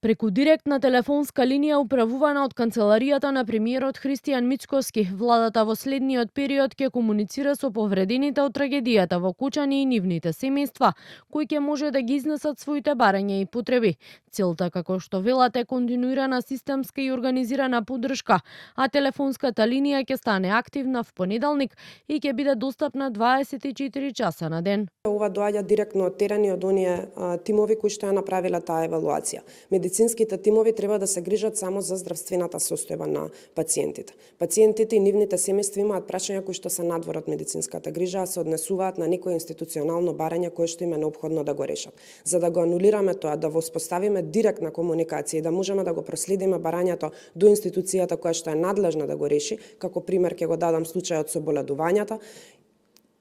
Преку директна телефонска линија управувана од канцеларијата на премиерот Христијан Мицкоски, владата во следниот период ќе комуницира со повредените од трагедијата во Кучани и нивните семејства, кои ќе може да ги изнесат своите барања и потреби. Целта, како што велат, е континуирана системска и организирана поддршка, а телефонската линија ќе стане активна в понеделник и ќе биде достапна 24 часа на ден. Ова доаѓа директно од терен и од оние тимови кои што ја направиле таа евалуација. Медицинските тимови треба да се грижат само за здравствената состојба на пациентите. Пациентите и нивните семејства имаат прашања кои што се надвор од медицинската грижа, а се однесуваат на некое институционално барање кое што им е неопходно да го решат. За да го анулираме тоа, да воспоставиме директна комуникација и да можеме да го проследиме барањето до институцијата која што е надлежна да го реши, како пример ќе го дадам случајот со боледувањата,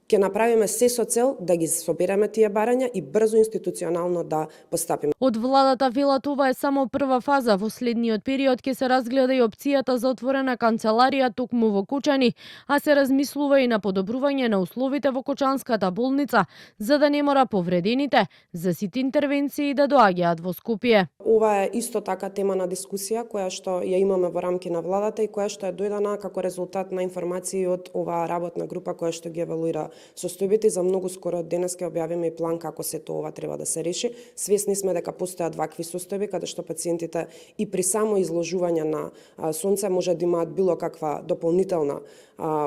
ќе направиме се со цел да ги собереме тие барања и брзо институционално да постапиме. Од владата велат ова е само прва фаза. Во следниот период ќе се разгледа и опцијата за отворена канцеларија токму во Кучани, а се размислува и на подобрување на условите во Кочанската болница, за да не мора повредените за сите интервенции да доаѓаат во Скопје. Ова е исто така тема на дискусија која што ја имаме во рамки на владата и која што е дојдена како резултат на информации од оваа работна група која што ги евалуира состојбите. За многу скоро денес ќе објавиме и план како се тоа треба да се реши. Свесни сме дека постојат вакви состојби каде што пациентите и при само изложување на сонце може да имаат било каква дополнителна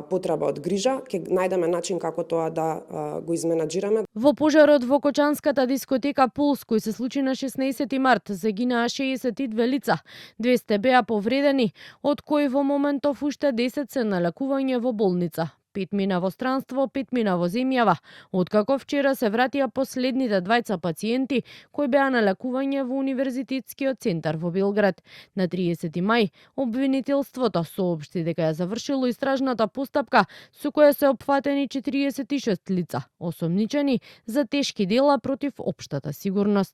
потреба од грижа. Ќе најдеме начин како тоа да го изменаџираме. Во пожарот во Кочанската дискотека Пулс, кој се случи на 16 март, загинаа 62 лица, 200 беа повредени, од кои во моментов уште 10 се на лекување во болница. 5 мина во странство, 5 мина во земјава, откако вчера се вратија последните двајца пациенти кои беа на лекување во Универзитетскиот центар во Белград. На 30 мај, обвинителството соопшти дека ја завршило истражната постапка со која се опфатени 46 лица, осомничени за тешки дела против општата сигурност.